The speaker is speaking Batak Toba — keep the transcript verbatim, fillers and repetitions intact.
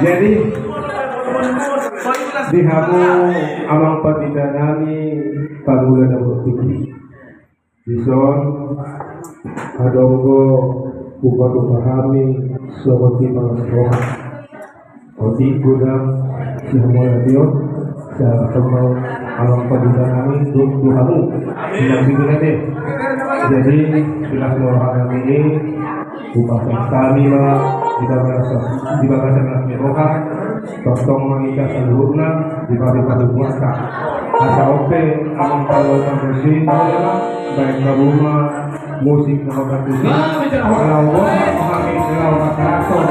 Jadi, di hamu amang pandita nami, pangula na borngin, dison adong do hupatupa hami songon sipalas roha. Otik godang sihamuliateon, sihamuliateon amang pandita nami, tu hamu. Amin. Jadi, silas ni roha nami i, hupasahat hami ma di bagasan, di bagasan las ni roha, tongtong ma hita saluhutna di padi-padi puasa. Asa on pe amang pangula na borngin, baen hamu ma musik na mangkatai. Amin. Laho, amin. Laho,